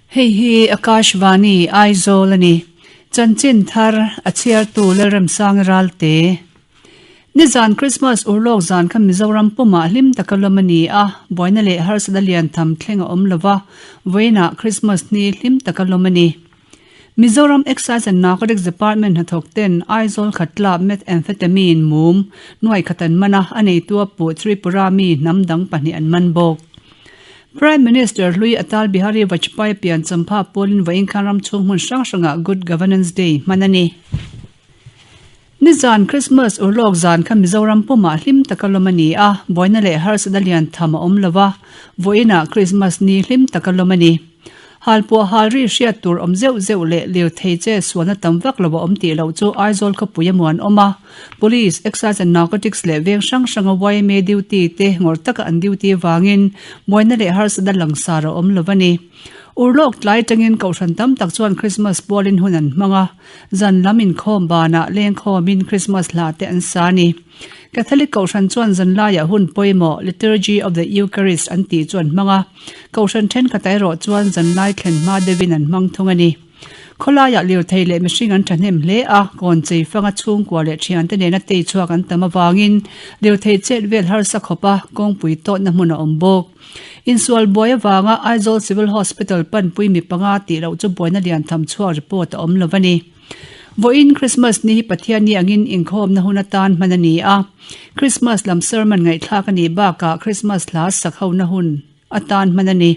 Hei hi Akashvani, Aizawl a ni. Chanchin thar a chhiartu Lalremsang Ralte. Nizan Krismas urlawk zan kha Mizoram pumah hlim taka lawm a ni a, buaina leh harsatna lian tham thleng a awm lova, vawiinah Krismas ni hlim taka lawm a ni. Mizoram Excise and Narcotics Department hnathawk ten Aizawl Khatla Methamphetamine mum nuai khat an man a, a neitu a puh Tripura mi hnam dang pahnih an man bawk. Prime Minister hlui Atal Bihari Vajpayee pian champha pawlin vawiin khan ram chhung hmun hrang hrangah Good Governance Day hman a ni. Nizan Christmas urlawk zan kha Mizoram pumah hlim taka lawm a ni a, buaina leh harsatna lian tham a awm lo va, vawiinah Christmas ni hlim taka lawm a ni. Halpuah hal ri hriat tur awm zeuh zeuh leh lirthei che sualna tam vak lo a awm tih loh chu Aizawl khawpui a muan awm a, Police, Excise and Narcotics leh veng hrang hranga yma duty te ngawrh taka an duty vangin buaina leh harsatna langsar a awm lo a ni. Urlawk tlai atangin kohhran tam tak chuan Christmas pualin hun an hmang a, zan lam inkhawm banah lengkhawmin Christmas hla te an sa a ni. Catholic kohhran chuan zanlaiah hun pawimawh Liturgy of the Eucharist an tih chu an hmang a, kohhran thenkhatah erawh chuan zanlai thlen hma deuhin an hmang thung a ni. Khawlaiah lirthei leh mihring an thahnem hle a, kawn chei fanga chhungkua leh thiante nena tei chhuak an tam avangin lirthei chet vel harsa khawpa kawngpui tawtna hmun a awm bawk. Insual buai avanga Aizawl Civil Hospital panpui mi panga tih loh chu buaina lian tham chhuak report a awm lo a ni. Vawiin Christmas ni hi Pathian ni angin inkhawmna hun atan hman a ni a, Christmas lam sermon ngaihthlak a nih bakah Christmas hla sak hona hun atan hman a ni.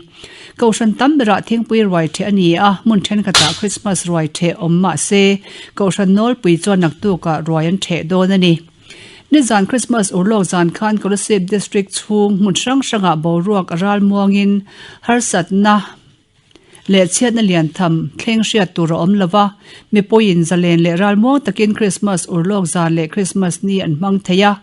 Kohhran tam berah thingpui ruai theh a ni a, hmun thenkhatah Christmas ruai theh awm mah se, Kohhran nawlpui chuan naktukah ruai an theh dawn a ni. Nizan Christmas urlawk zan khan Kolasib District chhung hmun hrang hrangah boruak a ral muangin harsatna leh chhiatna lian tham thleng hriat tur a awm lo va, mipuiin zalen leh ral muang takin Christmas urlawk zan leh Christmas ni an hmang thei a.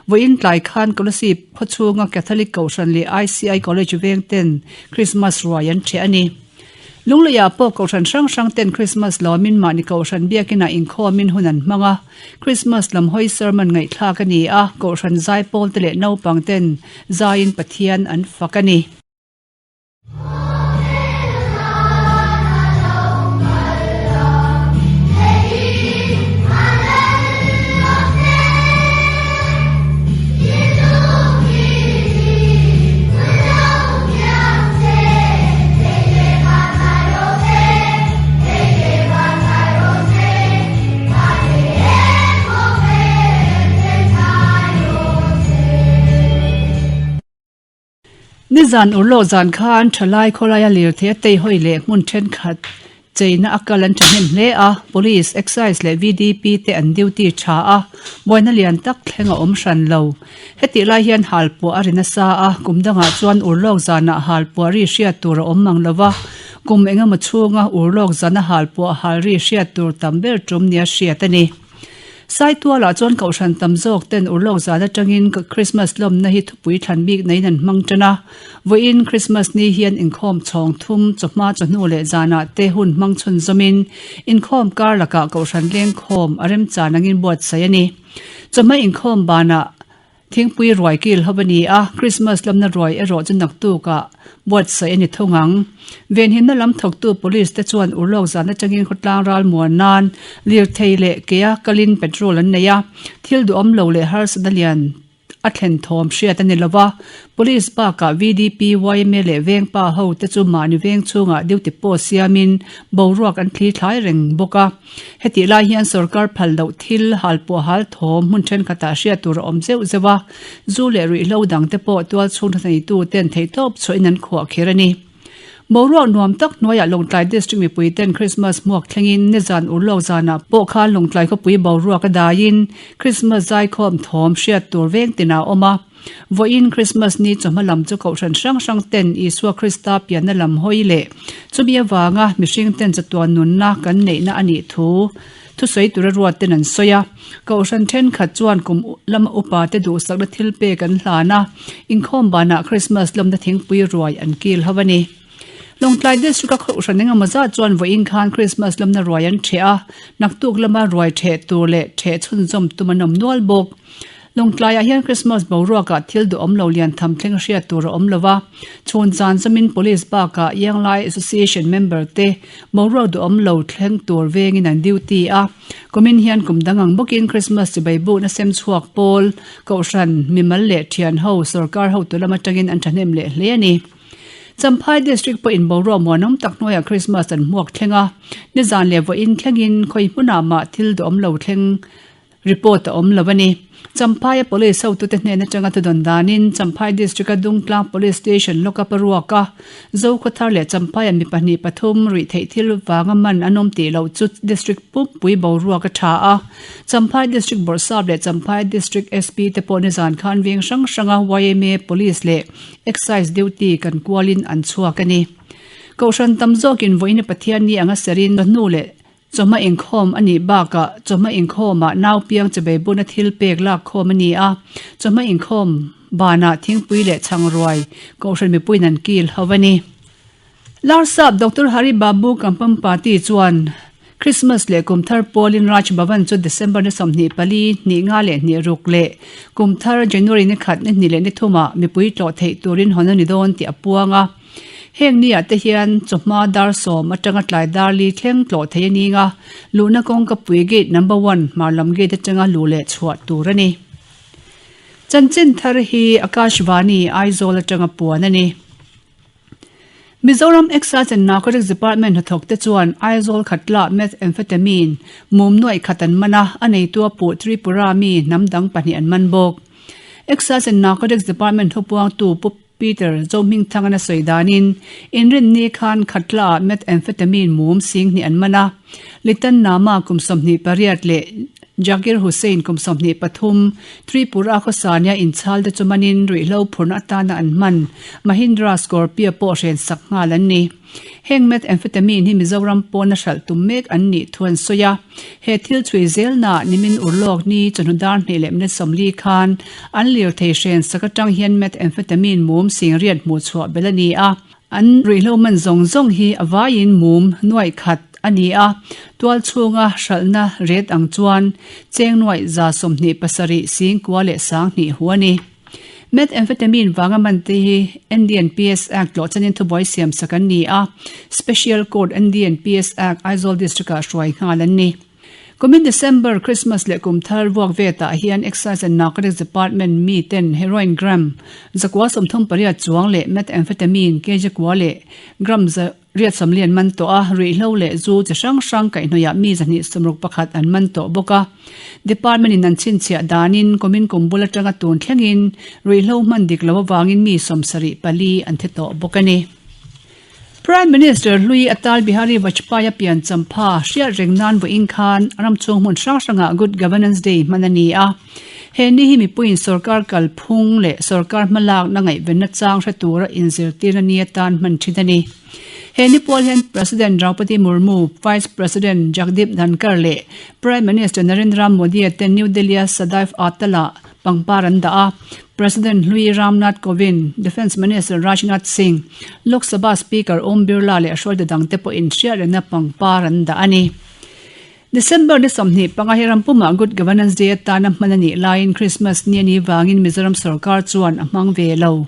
Vawiin tlai khan Kolasib khawchhunga Catholic Kohhran leh ICI College veng ten Christmas ruai an ṭheh a ni. Lungleiah pawh Kohhran hrang hrang ten Christmas lawmin mahni Kohhran biakinah inkhawmin hun an hmang a, Christmas lam hawi sermon ngaihthlak a ni a, Kohhran zaipawl te leh naupang ten zaiin Pathian an fak a ni. Nizan urlawk zan khan thalai khawlaia lirthei a tei hawi leh hmun thenkhat cheina a kal an thahnem hle a, Police, Excise leh VDP te an duty tha a, buaina lian tak thleng a awm hran lo. Hetih lai hian halpuah a ri nasa a, kum dangah chuan urlawk zanah halpuah ri hriat tur a awm mang lo va, kum engemaw chhunga urlawk zana halpuah hal ri hriat tur tam ber tum nia hriat a ni. Saitualah chuan kohhran tam zawk ten urlawk zan atangin Krismas lawmna hi thupui thlan bik neiin an hmang tan a. Vawiin Krismas ni hian inkhawm chhawng thum, chawhma chawhnu leh zanah te hun hmang chhunzawmin inkhawm kar lakah kohhran lengkhawm a remchan angin buatsaih a ni. Chawhma inkhawm banah Thingpui ruai kil ho a ni a, Krismas lamna ruai erawh chu naktukah buatsaih a ni thung ang. Venhimna lam thawktu Police te chuan urlawk zan atangin khawtlang ral muan nan lirthei leh kea kalin petrol an nei a, thil duhawm lo leh harsatna lian a thlen thawm hriat a ni lo va. Police bakah VDP, yma leh vengpa ho te chu mahni veng chhungah duty post siamin boruak an thli thlai reng bawk a. Hetih lai hian sorkar phal loh thil halpuah hal thawm hmun thenkhatah hriat tur a awm zeuh zeuh a, zu leh ruihhlo dang te pawh tual chhung tha neitu ten theihtawp chhuahin an khuah kher a ni. Boruak nuam tak hnuaiah Lawngtlai District mipui ten Krismas hmuak thlengin nizan urlawk zanah pawh khan Lawngtlai khawpui boruak a daiin Krismas zaikhawm thawm hriat tur veng tinah a awm a. Vawiin Krismas ni chawhma lam chu kohhran hrang hrang ten Isua Krista pianna lam hawi leh chumi avanga mihring ten chatuan nunna kan neihna a nih thu thusawi tura ruat ten an sawi a. Kohhran thenkhat chuan kum lama upa te duhsakna thil pek an hlan a, inkhawm banah Krismas lamna thingpui ruai an kil ho a ni. Lawngtlai District a kohhran engemaw zat chuan vawiin khan Krismas lamna ruai an ṭheh a, naktuk lama ruai ṭheh tur leh ṭheh chhunzawm tum an awm nual bawk. Lawngtlaiah hian Christmas boruakah thil duhawm lo lian tham thleng hriat tur a awm lo va, chhun zan zamin Police bakah Ianglai Association member te boruak duhawm lo thleng tur vengin an duty a. Kumin hian kum dang ang bawkin Christmas chibai bukna sem chhuak pawl, Kohhran, mimal leh thian ho, sorkar hotu lam atangin an thahnem leh hle a ni. Champhai District pawhin boruak muanawm tak hnuaiah Christmas an hmuak thleng a, nizan leh vawiin thlengin khawi hmunah mah thil duhawm lo thleng Report a awm lo a ni. Champhaia Police hotute hnen atanga thudawn danin Champhai District-a Dungtlang Police Station lawka paruaka Zokhawthar leh Champhaia mi pahnih pathum ruih theih thil vanga man an awm tih loh chu District pumpui boruak a tha a. Champhai District Bawrhsap leh Champhai District SP te pawh nizan khan veng hrang hranga yma Police leh Excise duty kan kualin an chhuak a ni. Kohhran tam zawkin vawiin Pathianni anga serin chawhnu leh Chawhma inkhawm a nih bakah chawhma inkhawmah nau piang chawbei buna thil pek lak khawm a ni a, chawhma inkhawm banah thingpui leh chhang ruai kohhran mipuiin an kil ho a ni. Larsap Doctor Hari Babu Kampampati chuan Christmas leh kum thar pawlin Raj Bhavan chu December ni 24, hnih nga leh hnih ruk leh kum thar January ni khat ni hnih leh ni thumah mipui tlawh theih turin hawn a ni dawn tih a puang a. Heng niah te hian chawhma dar sawm atanga tlai dar li thleng tlawh thei a ning a, luhna kawngkapui gate number one hmar lam gate atanga luh leh chhuah tur a ni. Chanchin thar hi Akashvani, Aizawl atanga puan a ni. Mizoram Excise and Narcotics Department hnathawk te chuan Aizawl Khatla Methamphetamine mum nuaih khat an man a, a neitu a puh Tripura mi hnam dang pahnih an man bawk. Excise and Narcotics Department thupuangtu Pu Peter Zohmingthangan a sawi danin, Inrinni khan Khatla-ah methamphetamine mum singhnih an man a, Litan Nama kum 28 leh Jakir Hussain kum 23, Tripura khawsania inchhal te chu manin ruihhlo phurna atana an hman Mahindra Scorpio pawh hrensak nghal an ni. Heng methamphetamine hi Mizoram pawna hralh tum mek an nih thu an sawi a. He thil chhui zelnaah nimin urlawk ni chawhnu dar hnih leh minute 40 khan an lirthei hren sak atang hian methamphetamine mum singriat hmuh chhuah belh a ni a. An ruihhlo man zawng zawng hi a vaiin mum nuaih khat a ni a, tual chhunga hralhna ret ang chuan cheng nuaih 27 singkua leh 2000 hu a ni. Methamphetamine vanga man te hi NDNPS Act tlawh chanin thubuai siam sak an ni a, Special Court NDNPS Act Aizawl District-ah hruai nghal an ni. Kumin December, Christmas leh kum thar vuak vetah hian Excise and Narcotics Department mi ten heroin gram 38 chuang leh methamphetamine kg kua leh gram Riat 40 an man tawh a, ruihhlo leh zu chi hrang hrang kaihhnawihah mi 261 an man tawh bawk a. Department in an chhinchhiah danin kumin kum bul atanga tun thlengin ruihhlo hman dik lo avangin mi 74 an thi tawh bawk a ni. Prime Minister hlui Atal Bihari Vajpayee a pian champha hriat reng nan vawiin khan ram chhung hmun hrang hrangah Good Governance Day hman a ni a. He ni hi mipuiin sorkar kalphung leh sorkar hmalakna ngaihvenna chang hre tura inzirtirna ni atan hman thin a ni. He ni pual hian President Draupadi Murmu, Vice President Jagdeep Dhankhar leh Prime Minister Narendra Modi-a ten New Delhi-a Sadaiv Atal-ah pangpar an dah a. President hlui Ram Nath Kovind, Defence Minister Rajnath Singh, Lok Sabha Speaker Om Birla leh hruaitu dangte pawhin hriatrengna pangpar an dah a ni. December ni 25 hi ram pumah Good Governance Day atana hman a nih laiin Christmas ni a nih vangin Mizoram sorkar chuan a hmang ve lo.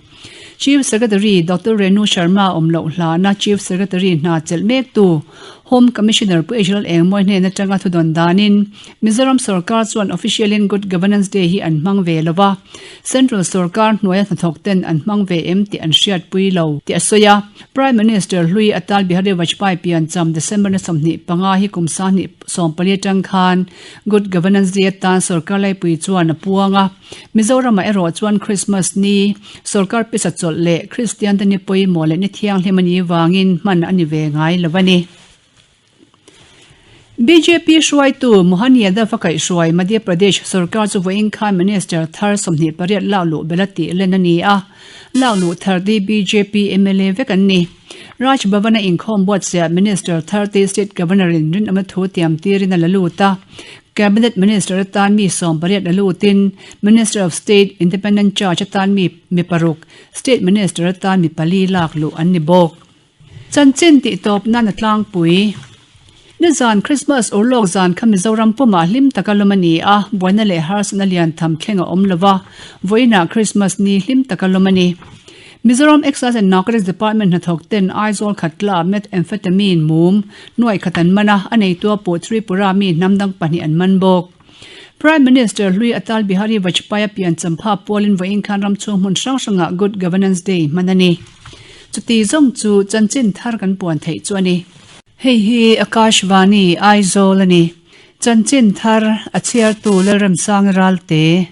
Chief Secretary Doctor Renu Sharma awm loh hlana Chief Secretary hna chelh mektu Home Commissioner Pu Ejral Engmawi hnen atanga thudawn danin Mizoram sorkar chuan official-in Good Governance Day hi an hmang ve lo va, Central sorkar hnuaia hnathawk ten an hmang ve em tih an hriatpui lo tih a sawi a. Prime Minister hlui Atal Bihari Vajpayee piancham December ni 25 hi kum 2014 atang khan Good Governance Day atan sorkar laipui chuan a puang a. Mizoramah erawh chuan Christmas ni, sorkar pisa chawlh leh Kristian te ni pawimawh leh ni thianghlim a nih vangin hman a ni ve ngai lo a ni. Bjp hruaitu Mohan Yadav a kaihhruai Madhya Pradesh sorkar chu vawiin khan Minister thar 28 lak luh belh a tih len a ni a, lak luh thar te bjp mla vek an ni. Raj Bhavan a inkhawm buatsaih Minister thar te State Governor in rinawmna thu tiam tirin a la lut a, Cabinet Minister atan mi 18 la lutin Minister of State Independent Charge atan mi mi paruk, State Minister atan mi pali lak luh an ni bawk. Chanchin tih tawp nan a tlangpui. Nizan Krismas urlawk zan kha Mizoram pumah hlim taka lawm a ni a, buaina leh harsatna lian tham thleng a awm lo va, vawiinah Krismas ni hlim taka lawm a ni. Mizoram Excise and Narcotics Department hnathawk ten Aizawl Khatla Methamphetamine mum nuaih khat an man a, a neitua pawh Tripura mi hnam dang pahnih an man bawk. Prime Minister hlui Atal Bihari Vajpayee pian champha pualin vawiin khan ram chhung hmun hrang hrangah Good Governance Day hman a ni. Chuti zawng chu chanchin thar kan puan theih chu a ni. Hei hi Akashvani Aizawl a ni. Chanchin thar a chhiartu Lalremsangi Ralte.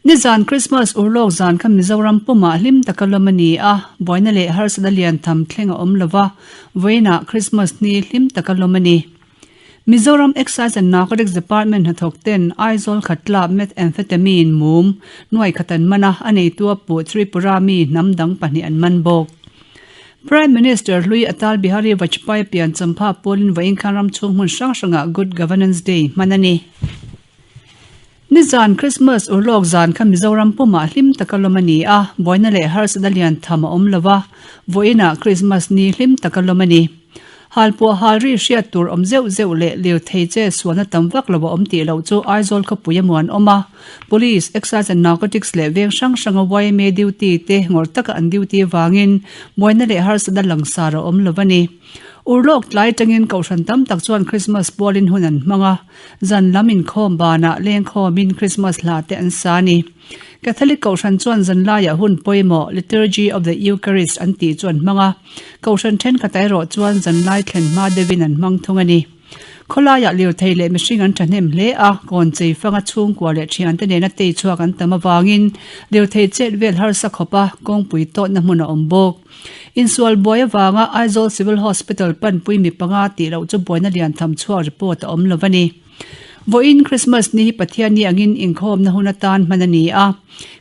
Nizan Krismas urlawk zan kha Mizoram pumah hlim taka lawm a ni a, buaina leh harsatna lian tham thleng a awm lova, vawiinah Krismas ni hlim taka lawm a ni. Mizoram Excise and Narcotics Department hnathawk ten Aizawl Khatla Methamphetamine mum nuai khat an man a, a neitu a puh Tripura mi hnam dang pahnih an man bawk. Prime Minister hlui Atal Bihari Vajpayee pian champha pawlin vawiin khan ram chhung hmun hrang hrangah Good Governance Day hman a ni. Nizan Christmas urlawk zan kha Mizoram pumah hlim taka lawm a ni a, buaina leh harsatna lian tham a awm lo va, vawiinah Christmas ni hlim taka lawm a ni. Halpuah hal ri hriat tur awm zeuh zeuh leh lirthei che sualna tam vak lo a awm tih loh chu Aizawl khawpui a muan awm a, Police, Excise and Narcotics leh veng hrang hranga yma duty te ngawrh taka an duty vangin buaina leh harsatna langsar a awm lo a ni. Urlawk tlai atangin kohhran tam tak chuan Christmas pualin hun an hmang a, zan lam inkhawm banah lengkhawmin Christmas hla te an sa a ni. Catholic kohhran chuan zanlaiah hun pawimawh Liturgy of the Eucharist an tih chu an hmang a, kohhran thenkhatah erawh chuan zanlai thlen hma deuhin an hmang thung a ni. Khawlaiah lirthei leh mihring an thahnem hle a, kawn chei fanga chhungkua leh thiante nena tei chhuak an tam avangin lirthei chet vel harsa khawpa kawngpui tawtna hmun a awm bawk. Insual buai avanga Aizawl Civil Hospital panpui mi panga tih loh chu buaina lian tham chhuak report a awm lo a ni. Vawiin Krismas ni hi Pathianni angin inkhawmna hun atan hman a ni a,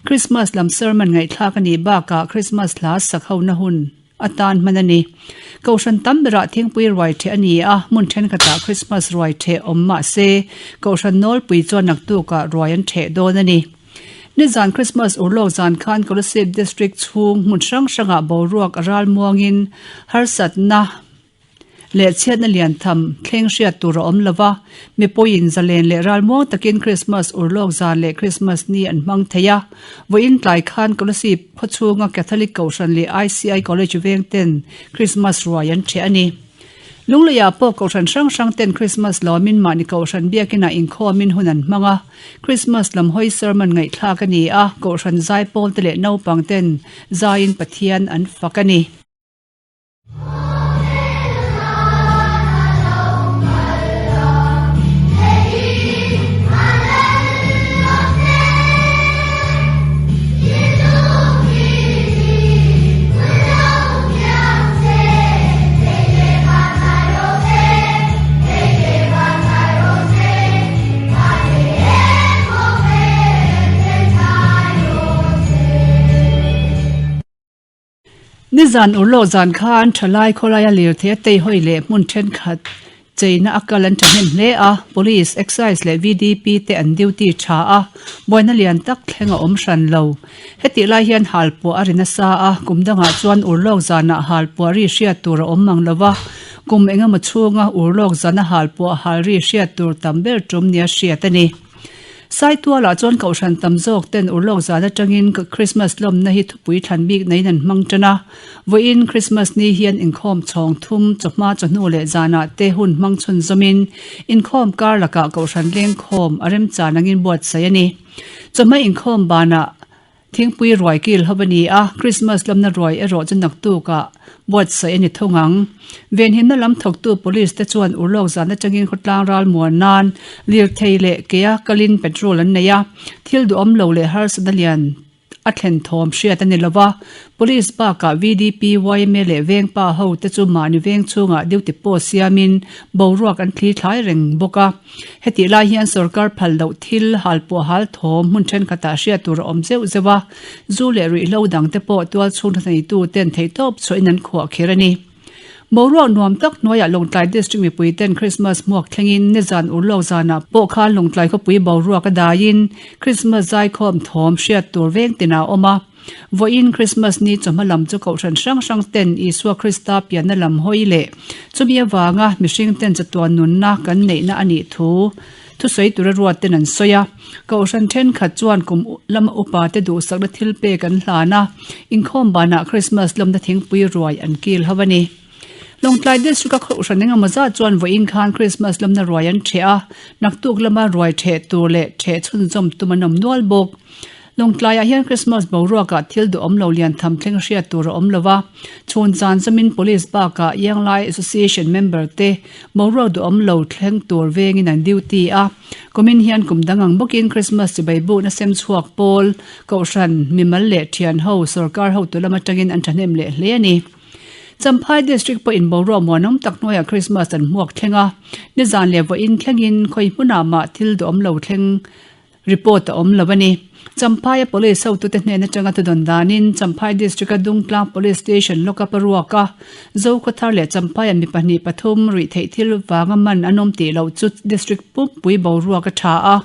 Krismas lam sermon ngaihthlak a nih bakah Krismas hla sak hona hun atan hman a ni. Kohhran tam berah thingpui ruai theh a ni a, hmun thenkhatah Krismas ruai theh awm mah se, Kohhran nawlpui chuan naktukah ruai an theh dawn a ni. Nizan Krismas urlawk zan khan Kolasib District chhung hmun hrang hrangah boruak a ral muangin harsatna leh chhiatna lian tham thleng hriat tur a awm lo va, mipuiin zalen leh ralmuang takin Krismas urlawk zan leh Krismas ni an hmang thei a. Vawiin tlai khan Kolasib khawchhunga Catholic Kohhran leh ICI College veng ten Krismas ruai an ṭheh a ni. Lungleiah pawh Kohhran hrang hrang ten Krismas lawmin mahni Kohhran biakinah inkhawmin hun an hmang a, Krismas lam hawi sermon ngaihthlak a ni a, Kohhran zaipawl te leh naupang ten zaiin Pathian an fak a ni. Nizan urlawk zan khan thalai khawlaia lirthei a tei hawi leh hmun thenkhat cheina a kal an thahnem hle a, Police, Excise leh VDP te an duty tha a, buaina lian tak thleng a awm hran lo. Hetih lai hian halpuah a ri nasa a, kum dangah chuan urlawk zanah halpuah ri hriat tur a awm mang lo va, kum engemaw chhunga urlawk zana halpuah hal ri hriat tur tam ber tum nia hriat a ni. Saitualah chuan kohhran tam zawk ten urlawk zan atangin Krismas lawmna hi thupui thlan bik neiin an hmang tan a. Vawiin Krismas ni hian inkhawm chhawng thum, chawhma chawhnu leh zanah te hun hmang chhunzawmin inkhawm kar lakah kohhran lengkhawm a remchan angin buatsaih a ni. Chawhma inkhawm banah Thingpui ruai kil ho a ni a, Krismas lamna ruai erawh chu naktukah buatsaih a ni thung ang. Venhimna lam thawktu Police te chuan urlawk zan atangin khawtlang ral muan nan lirthei leh kea kalin patrol an nei a, thil duhawm lo leh harsatna lian a thlen thawm hriat a ni lo va. Police bakah VDP, yma leh vengpa ho te chu mahni veng chhungah duty post siamin boruak an thli thlai reng bawk a. Hetih lai hian sorkar phal loh thil halpuah hal thawm hmun thenkhatah hriat tur a awm zeuh zeuh a, zu leh ruihhlo dang te pawh tual chhung tha neitu ten theihtawp chhuahin an khuah kher a ni. Boruak nuam tak hnuaiah Lawngtlai District mipui ten Krismas hmuak thlengin nizan urlawk zanah pawh khan Lawngtlai khawpui boruak a daiin Krismas zaikhawm thawm hriat tur veng tinah a awm a. Vawiin Krismas ni chawhma lam chu kohhran hrang hrang ten Isua Krista pianna lam hawi leh chumi avanga mihring ten chatuan nunna kan neihna a nih thu thusawi tura ruat ten an sawi a. Kohhran thenkhat chuan kum lama upa te duhsakna thil pek an hlan a, inkhawm banah Krismas lawmna thingpui ruai an kil ho a ni. Lawngtlai District-a kohhran engemaw zat chuan vawiin khan Krismas lawmna ruai an ṭheh a, naktuk lama ruai ṭheh tur leh ṭheh chhunzawm tum an awm nual bawk. Lawngtlaiah hian Krismas boruakah thil duhawm lo lian tham thleng hriat tur a awm lo va, chhun chan zamin Police bakah Ianglai Association member te boruak duhawm lo thleng tur vengin an duty a. Kumin hian kum dang ang bawkin Krismas chibai bukna sem chhuak pawl, kohhran, mimal leh thian ho, sorkar hotu lam atangin an thahnem leh hle a ni. Champhai District pawhin boruak muanawm tak hnuaiah Krismas an hmuak thleng a, nizan leh vawiin thlengin khawi hmunah mah thil duhawm lo thleng Report a awm lo a ni. Champhaia Police hotute hnen atanga thudawn danin Champhai District-a Dungtlang Police Station lawka paruaka Zokhawthar leh Champhaia mi pahnih pathum ruih theih thil vanga man an awm tih loh chu District pumpui boruak a tha a.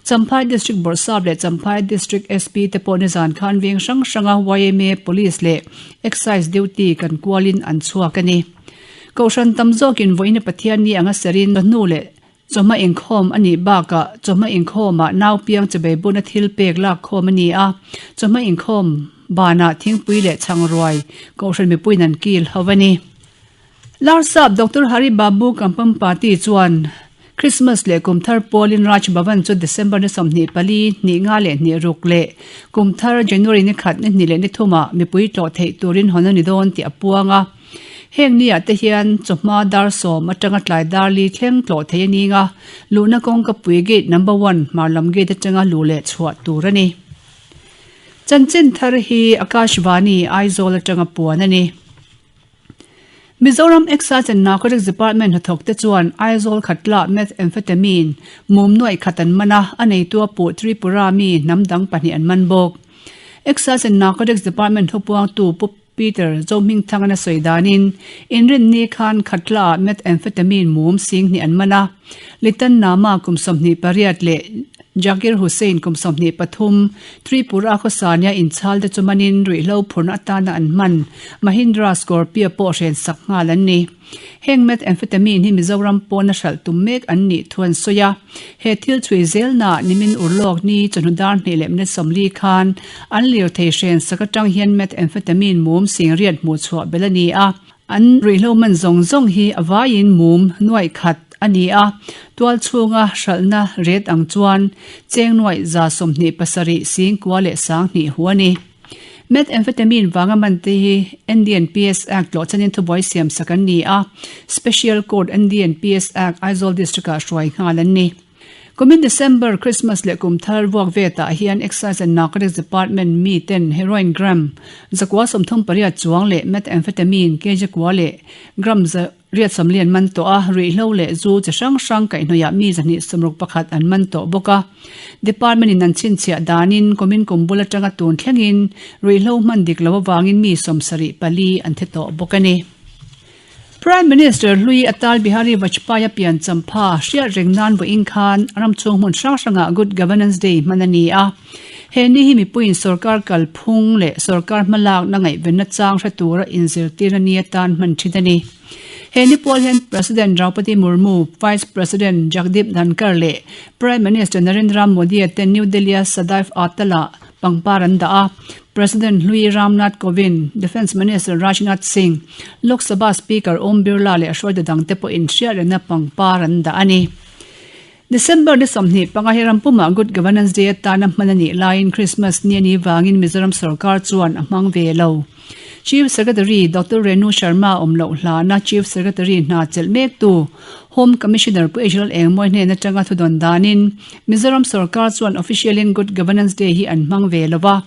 Champhai District Bawrhsap leh Champhai District SP te pawh nizan khan veng hrang hranga yma Police leh Excise duty kan kualin an chhuak a ni. Kohhran tam zawkin vawiina Pathianni anga serin hnu leh Chawhma inkhawm a nih bakah chawhma inkhawmah nau piang chebei buna thil pek lak khawm a ni a, chawhma inkhawm banah thingpui leh chhang ruai kohhran mipuiin an kil ho a ni. Larsap Doctor Hari Babu Kampampati chuan Christmas leh kum thar pawlin Raj Bhavan chu December ni 24, hnih nga leh hnih ruk leh kum thar January ni khat ni hnih leh ni thumah mipui tlawh theih turin hawn a ni dawn tih a puang a. Heng niah te hian chawhma dar sawm atanga tlai dar li thleng tlawh thei a ning a, luhna kawngkapui gate number one hmar lam gate atanga luh leh chhuah tur a ni. Chanchin thar hi Akashvani Aizawl atanga puan a ni. Mizoram Excise and Narcotics Department hnathawk te chuan Aizawl Khatla Methamphetamine mum nuaih khat an man a, a neitu a puh Tripura mi hnam dang pahnih an man bawk. Excise and Narcotics Department thupuangtu Pu Peter Zohmingthangan a sawi danin, Inrinni khan Khatla-ah methamphetamine mum sing hnih an man a, Litan Nama kum 28 leh Jakir Hussain kum 23, Tripura khawsania inchhal te chu manin ruihhlo phurna atana an hman Mahindra Scorpio pawh hrensak nghal an ni. Heng methamphetamine hi Mizoram pawna hralh tum mek an nih thu an sawi a. He thil chhui zelnaah nimin urlawk ni chawhnu dar hnih leh minute 40 khan an lirthei hren sak atang hian methamphetamine mum singriat hmuh chhuah belh a ni a. An ruihhlo man zawng zawng hi a vaiin mum nuaih khat a ni a. Tual chhunga hralhna ret ang chuan cheng nuaih 27 singkua leh 2000 hu a ni. Methamphetamine vanga man te hi NDNPS Act tlawh chanin thubuai siam sak an ni a, Special Court NDNPS Act Aizawl District-ah hruai nghal an ni. Kumin December, Christmas leh kum thar vuak vetah hian Excise and Narcotics Department mi ten heroin gram 38 chuang leh methamphetamine kg kua leh gram Riat 40 an man tawh a, ruihhlo leh zu chi hrang hrang kaihhnawihah mi 261 an man tawh bawk a. Department in an chhinchhiah danin kumin kum bul atanga tun thlengin ruihhlo hman dik lo avangin mi 74 an thi tawh bawk a ni. Prime Minister hlui Atal Bihari Vajpayee a pian champha hriat reng nan vawiin khan ram chhung hmun hrang hrangah Good Governance Day hman a ni a. He ni hi mipuiin sorkar kalphung leh sorkar hmalakna ngaihvenna chang hre tura inzirtirna ni atan hman thin a ni. He ni pual hian President Draupadi Murmu, Vice President Jagdeep Dhankhar leh Prime Minister Narendra Modi-a ten New Delhi-a Sadaiv Atal-ah pangpar an dah a. President hlui Ram Nath Kovind, Defence Minister Rajnath Singh, Lok Sabha Speaker Om Birla leh hruaitu dangte pawhin hriatrengna pangpar an dah a ni. December ni 25 hi ram pumah Good Governance Day atana hman a nih laiin Christmas ni a nih vangin Mizoram sorkar chuan a hmang ve lo. Chief Secretary Doctor Renu Sharma awm loh hlana Chief Secretary hna chelh mektu Home Commissioner Pu Ejral Engmawi hnen atanga thudawn danin Mizoram sorkar chuan official-in Good Governance Day hi an hmang ve lo va,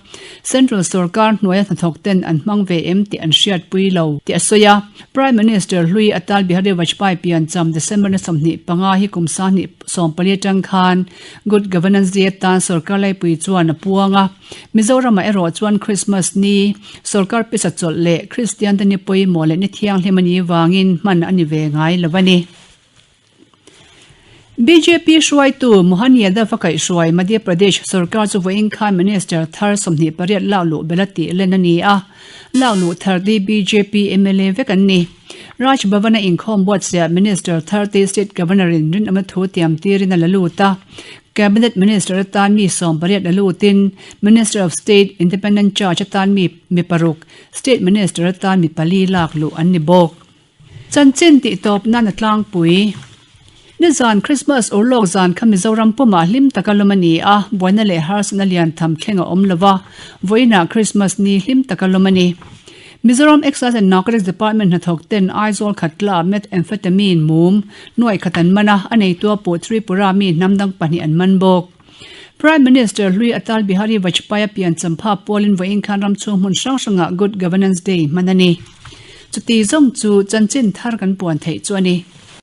Central sorkar hnuaia hnathawk ten an hmang ve em tih an hriatpui lo tih a sawi a. Prime Minister hlui Atal Bihari Vajpayee piancham December ni 25 hi kum 2014 atang khan Good Governance Day atan sorkar laipui chuan a puang a. Mizoramah erawh chuan Christmas ni, sorkar pisa chawlh leh Kristian te ni pawimawh leh ni thianghlim a nih vangin hman a ni ve ngai lo a ni. Bjp hruaitu Mohan Yadav a kaihhruai Madhya Pradesh sorkar chu vawiin khan Minister thar 28 lak luh belh a tih len a ni a, lak luh thar te bjp mla vek an ni. Raj Bhavan-a inkhawm buatsaihah Minister thar te State Governor-in rinawmna thu tiam tirin a la lut a, Cabinet Minister atan mi 18 la lutin Minister of State Independent Charge atan mi mi paruk, State Minister atan mi pali lak luh an ni bawk. Chanchin tih tawp nan a tlangpui. Nizan Christmas urlawk zan kha Mizoram pumah hlim taka lawm a ni a, buaina leh harsatna lian tham thleng a awm lo va, vawiinah Christmas ni hlim taka lawm a ni. Mizoram Excise and Narcotics Department hnathawk ten Aizawl Khatla Methamphetamine mum nuaih khat an man a, a neitua pawh Tripura mi hnam dang pahnih an man bawk. Prime Minister hlui Atal Bihari Vajpayee a pian champha pawlin vawiin khan ram chhung hmun hrang hrangah Good Governance Day hman a ni. Chuti zawng chu chanchin thar kan puan theih chu a ni.